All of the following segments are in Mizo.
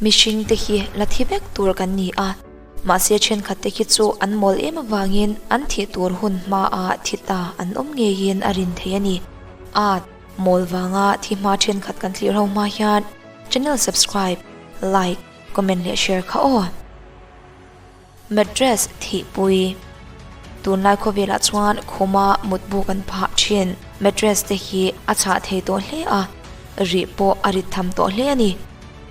Mihring te hi la thi vek tur kan ni a, mahse thenkhat te khi chu an mawl em avangin an thih tur hun hmaah thi ta an awm ngeiin a rin thei a ni. At, mawl vanga thi hma thenkhat kan thlir ho hma hian channel subscribe, like, comment leh share kha aw. Mattress thihpui. Tunlai khawvelah chuan khuma mutbu kan phah thin. Mattress te hi a chhah thei tawh hle a, rih pawh a rit tham tawh hle a ni.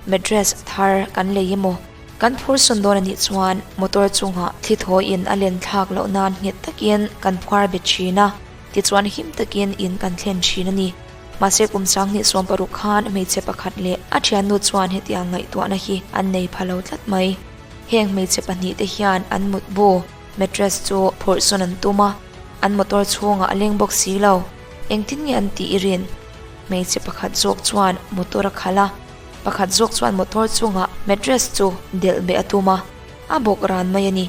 Mattress thar kan lei emaw, kan phur sawn dawn a nih chuan motor chungah thli thawiin a len thlak loh nan nghet takin kan phuar bet thin a, tichuan him takin in kan thlen thin a ni. Mahse kum 2016 khan hmeichhe pakhat leh a thiannu chuan hetiang ngaihtuahna hi an nei pha lo tlat mai. Heng hmeichhe pahnihte hian an mutbu, mattress, chu phurh sawn an tum a, an motor chhungah a leng bawk si lo. Engtin nge an tih i rin? Hmeichhe pakhat zawk chuan motor a khalh a, pakhat zawk chuan motor chungah mattress chu delh beh a tum a, a bawk ran mai a ni.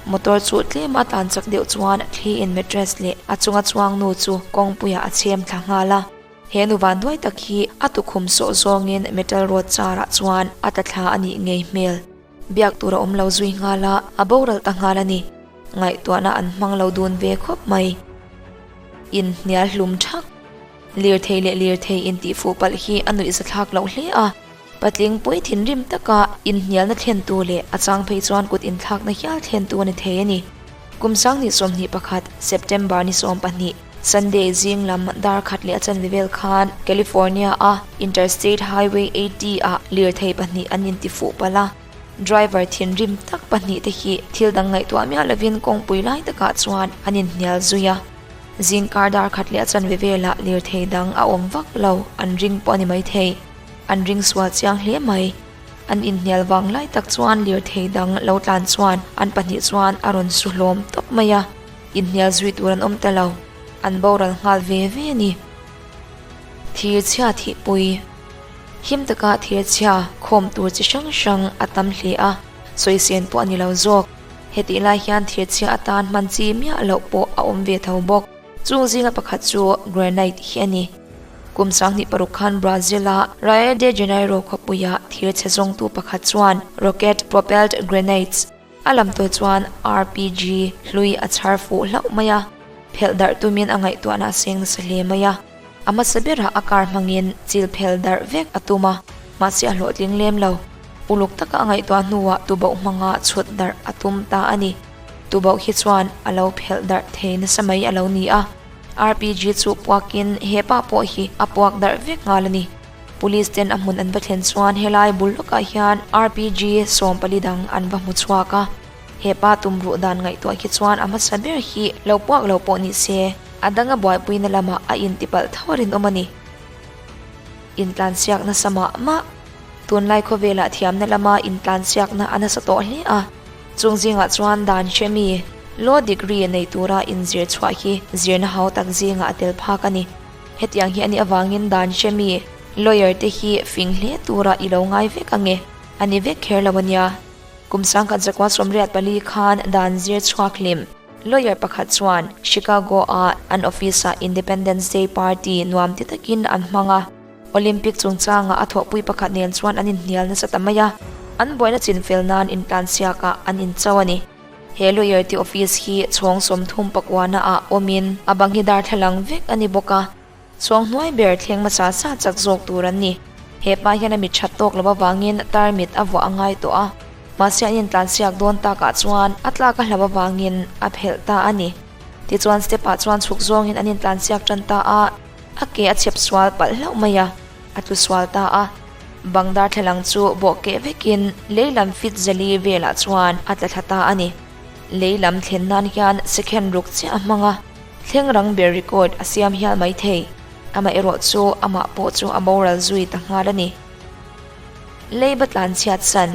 Motor chu tlema a tlan chak deuh chuan thliin mattress leh a chunga chuang nu chu kawngpuiah a chhem thla nghal a. He nu vanduai tak hi a tukhum sawh zawngin metal rod char ah chuan a tla thla a nih ngei hmel. Biak tur a awm lo zui nghal a, a boral ta nghal a ni. Ngaihtuahna an hmang lo dun ve khawp mai. Inhnial hlum thak. Lirthei leh lirthei intih fuh palh hi a nuihza thlak loh hle a. Patling pui thinrim taka inhnialna thlentu leh a chang phei chuan kut inthlakna hial thlentu a ni thei a ni. Kum 2021, September ni 12, Sunday zing lam dar khat leh a chanve vel khan California a Interstate Highway 80 ah lirthei pahnih an inti fuh palh a. Driver thinrim tak pahnih te hi thil dang ngaihtuah miah lovin kawngpui lai takah chuan an inhnial zui a. Zing kar dar khat leh a chanve velah lirthei dang a awm vak lo an ring pawh a ni maithei. An ring sual chiang hle mai. An inhnial vang lai tak chuan lirthei dang lo tlan chuan an pahnih chuan a rawn su hlawm tawp mai a. Inhnial zui tur an awm ta lo. An boral nghal ve ve a ni. Thir chhia thihpui. Him taka thir chhia khawm tur chi hrang hrang a tam hle a, sawi sen pawh a ni lo zawk. Hetih lai hian thir chhia atan hman chi miah loh pawh a awm ve tho bawk. Chung zinga pakhat chu granite hi a ni. Kum 2006 khan Brazil-a Rio de Janeiro khawpuia thir chhe zawngtu pakhat chuan rocket propelled grenades, A lam tawh chuan RPG hlui a chhar fuh hlauh mai a, phelh darh tumin a ngaihtuahna a seng nasa hle mai a. A hmasa berah a car hmangin chil phel darh vek a tum a, mahse a hlawhtling lem lo. Uluk taka a ngaihtuah hnuah tubauh hmanga chhut darh a tum ta a ni. Tubauh hi chuan a lo phelh darh thei nasa mai a lo ni a. RPG chu puakin hepa pawh hi a puak darh vek nghal a ni. Police ten a hmun an va thlen chuan helai bul lawkah hian RPG 14 dang an va hmu chhuak a. He pa tumruh dan ngaihtuah khi chuan a hmasa ber hi lo puak lo pawh ni se, a danga buaipuina lamah a intipalh tho a rinawm a ni. Intlansiak nasa mah mah. Tunlai khawvelah thiamna lama intlansiakna a nasa tawh hle a. Chung zingah chuan dan hremi, law degree, nei tura inzir chhuah hi zirna hau tak zingah a tel phak a ni. Hetiang hi a nih avangin dan hre mi lawyer te hi fing hle tura i lo ngai vek ange, a ni vek kher lo ania. Kum 1984 khan dan zir chhuak hlim lawyer pakhat chuan Chicago a an office ah Independence Day party nuam ti takin an hmang a. Olympic chungchanga a thawhpui pakhat nen chuan an inhnial nasa ta mai a, an buaina chinfel nan intlansiak ah an incho a ni. He lawyer te office hi chhawng 34 ah awmin a bang hi darthlalang vek a ni bawk a, chhawng hnuai ber thleng hmasa sa chak zawk tur an ni. He pa hian a mit that tawk lo avangin tarmit a vuah a ngai tawh a, mahse an intlansiak dawn takah chuan a tlak a hlauh avangin a phelh ta a ni. Tichuan step ah chuan chhuk zawngin an intlansiak tan ta a, a ke a chhep sual palh hlauh mai a, a tlu sual ta a. Bang darthlalang chu bawh keh vekin lei lam fit zali velah chuan a tla thla ta a ni. Lei lam thlen nan hian second ruk chiah a hmang a, thleng rang ber record a siam hial mai thei. Amaherawh chu amah pawh chu a boral zui ta nghal a ni. Lei va tlan chhiat san.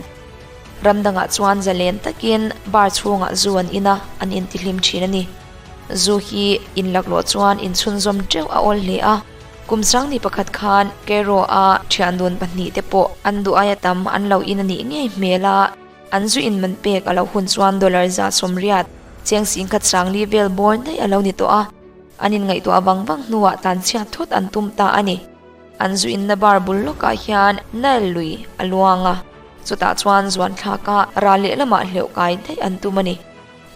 Ram dangah chuan zalen takin bar chhungah zu an in a, an intihlim thin a ni. Zu hi inlaklawh chuan inchhunzawm teuh a awl hle a. Kum 2001 khan Cairo a thian dun pahnih te pawh an duh aia tam an lo in a nih ngei hmel a, an zu in man pek a lo hun chuan dollar 180, cheng 10,040 vel bawr daih a lo ni tawh a, an inngaihtuah vang vang hnuah tlanchhiat thut an tum ta a ni. An zu inna bar bul lawkah hian Nile lui a luang a. Chutah chuan zuan thlaka ral lehlamah hleuh kai daih an tum a ni.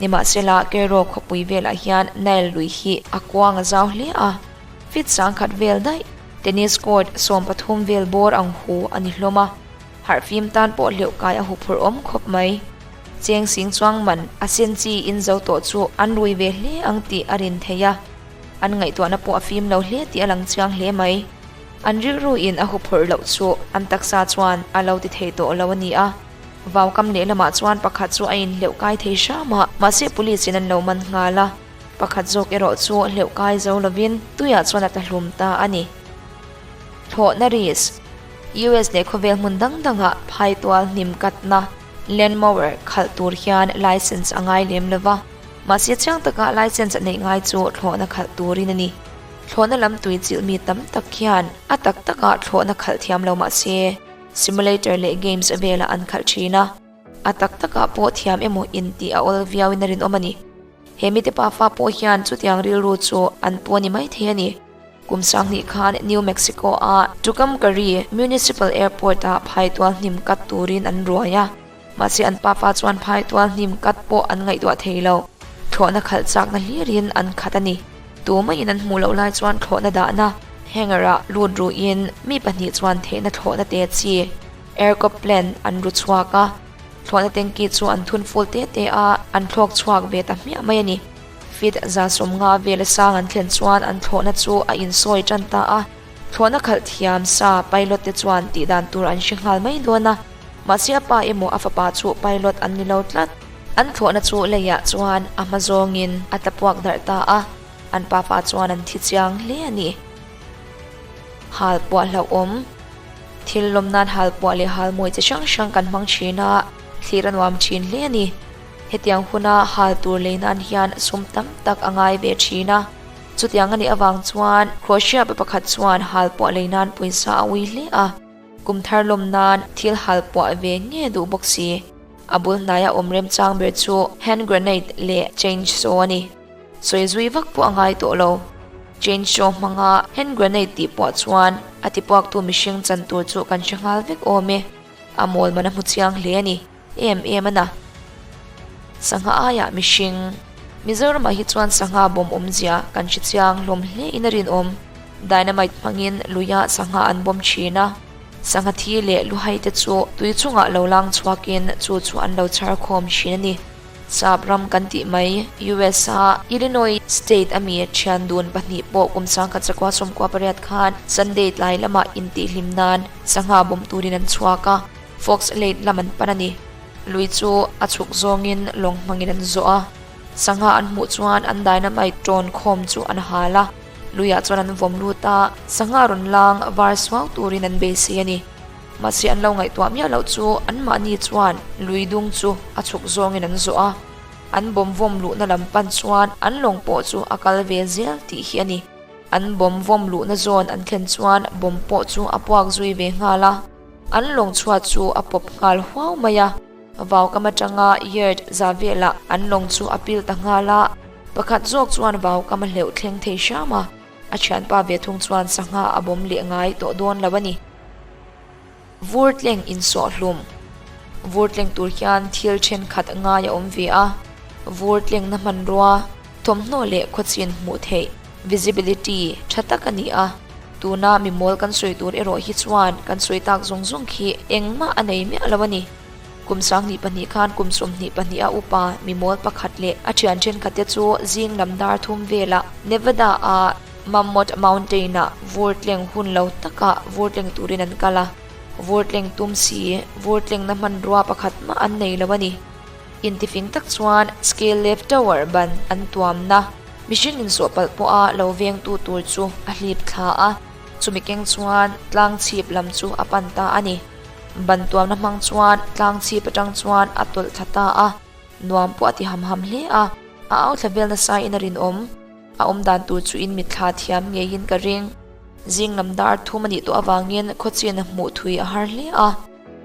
Nimahsela, Cairo khawpui velah hian Nile lui hi a kuang a zau hle a, feet sangkhat vel daih, tennis court 13 vel bawr ang hu a ni hlawm a. Harhfim tan pawh hleuh kai a huphurh awm khawp mai. Cheng sing chuang man a sen chi in zo tawh chu an rui ve hle ang tih a rin theih a. An ngaihtuahna pawh a fim lo hle tih a lang chiang hle mai. An rilru in a huphurh loh chu an taksa chuan a lo ti thei tawh lo a ni a. Vaukam lehlamah chuan pakhat chu a inhleuh kai thei hram a, mahse police in an lo man nghal a. Pakhat zawk erawh chu hleuh kai zo lovin tuiah chuan a tlahlum ta a ni. Thlawhna risk, US leh khawvel hmun dang dangah phaitual hnim katna, land mower, khalh tur hian license a ngai lem lo va, mahse chiang taka license a neih ngai chu thlawhna khalh turin a ni. Thlawhna lam tui chilh mi tam tak hian a tak takah thlawhna khalh thiam lo mah se, simulator leh games velah an khalh thin a, a tak takah pawh thiam emaw intih a awl viauin a rinawm a ni. He mite pafa pawh hian chutiang rilru chu an pu a ni maithei a ni. Kum 2000 khan New Mexico-a Tucumcari Municipal Airport-ah phaitual hnim kat turin an ruai a, mahse an pafa chuan phaitual hnim kat pawh an ngaihtuah thei lo. Thlawhna khalh chakna hlirin an khat a ni. Tumaiin an hmuh loh lai chuan thlawhna dahna hangar-ah lut ruhin mi pahnih chuan theihna thlawhna te chi aircoplan an ru chhuak a. Thlawhna tanky chu an thun ful te te a, an thlawk chhuak ve ta hmiah mai a ni. Feet 150 vel a sang an thlen chuan an thlawhna chu a insawi tan ta a. Thlawhna khalh thiam sa pilot te chuan tih dan tur an hre nghal mai dawn a, mahse a pa emaw a fapa chu pilot an ni lo tlat. An thlawhna chu leiah chuan a hma zawngin a tla puak darh ta a, an pafa chuan an thi chiang hle a ni. Hal puah hlauhawm. Thil lawm nan hal puah leh hal mawi chi hrang hrang kan hmang thin a, thlir a nuam thin hle a ni. Hetiang huna hal tur lei nan hian sum tam tak a ngai ve thin a. Chutiang a nih avang chuan Croatia pa pakhat chuan hal puah lei nan pawisa a ui hle a. Kum thar lawm nan thil hal puah ve nge duh bawk si. A bul hnaia awm remchang ber chu hand grenade leh chainsaw a ni. Sawi zui vak pawh a ngai tawh lo. Chainsaw hmanga hand grenade tih pawh chuan a tipuaktu mihring chan tur chu kan hre nghal vek awm e. A mawl man a hmu chiang hle a ni. Em em a na. Sangha aiah mihring. Mizoramah hi chuan sangha bawm awmzia kan hre chiang hlawm hle in a rinawm. Dynamite hmangin luiah sangha an bawm thin a. Sangha thi leh luhai te chu tui chungah lo lang chhuakin chu chu an lo chhar khawm thin a ni. Sap ram kan tih mai, US a Illinois state a mi thian dun pahnih pawh kum 1998 khan Sunday tlai lamah intihhlim nan sangha bawm turin an chhuak a, Fox Lake lam an pan a ni. Lui chu a chhuk zawngin lawng hmangin an zawh a, sangha an hmuh chuan an dynamite ṭawn khawm chu an hal a, luiah chuan an vawm lut a, sangha rawn lang var suau turin an beisei a ni. Mahse an lo ngaihtuah miah loh chu anmahni chuan lui dung chu a chhuk zawngin an zawh a, an bawm vawm luhna lam pan chuan an lawng pawh chu a kal ve zel tih hi a ni. An bawm vawm luhna zawn an thlen chuan bawm pawh chu a puak zui ve nghal a, an lawng chhuat chu a pawp nghal huau mai a. Vaukam atanga yard za velah an lawng chu a pil ta nghal a, pakhat zawk chuan vaukam a hleuh thleng thei hram a. A thianpa ve thung chuan sangha a bawm leh ngai tawh dawn lo a ni. Vur tleng insawh hlum. Vur tleng tur hian thil thenkhat ngai a awm ve a. Vur tlengna hmanrua, thawmhnaw leh khawchin hmuh theih, visibility, tha tak a ni a. Tuna mi mawl kan sawi tur erawh hi chuan kan sawi tak zawng zawng khi engmah a nei miah lo a ni. Kum 22 khan kum 22 a upa mi mawl pakhat leh a thian thenkhatte chu zing lam dar thum velah Nevada-a Mammoth Mountain-ah vur tleng hun lo takah vur tleng turin an kal a. Vur tleng tum si, vur tlengna hmanrua pakhat mah an nei lo a ni. Intifing tak chuan Scale Left Tower ban an tuamna mihring insawh palh pawha lo vengtu tur chu a hlip thla a, chumi keng chuan tlang chhip lam chu a pan ta a ni. Ban tuamna hmang chuan tlang chhip atang chuan a tawlh thla ta a, nuam pawh a ti ham ham hle a, a au thla vel nasa in a rinawm. A awm dan tur chu in mitthla thiam ngeiin ka ring. Zing lam dar thum a nih tawh avangin khawchin a hmuh thui a har hle a,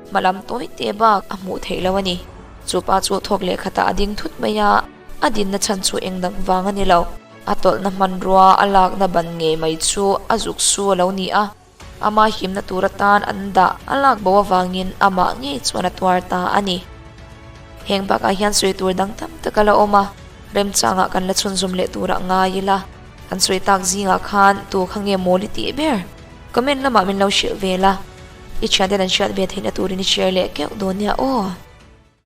hma lam tawi te bak a hmuh theih lo a ni. Chu pa chu thawk leh khatah a ding thut mai a, a dinna chhan chu eng dang vang a ni lo. A tawlhna hmanrua a lakna ban ngei mai chu a zuk su a lo ni a. Ama himna tur atan an dah a lak bo avangin amah ngei chuan a tuar ta a ni. Heng bakah hian sawi tur dang tam tak a la awm a, remchangah kan la chhunzawm leh turah ngai ila. Kan sawi tak zingah khan tu kha nge mawl i tih ber? Comment lamah min lo hrilh ve la, i thianten an hriat ve theihna turin i share leh keuh dawn nia aw.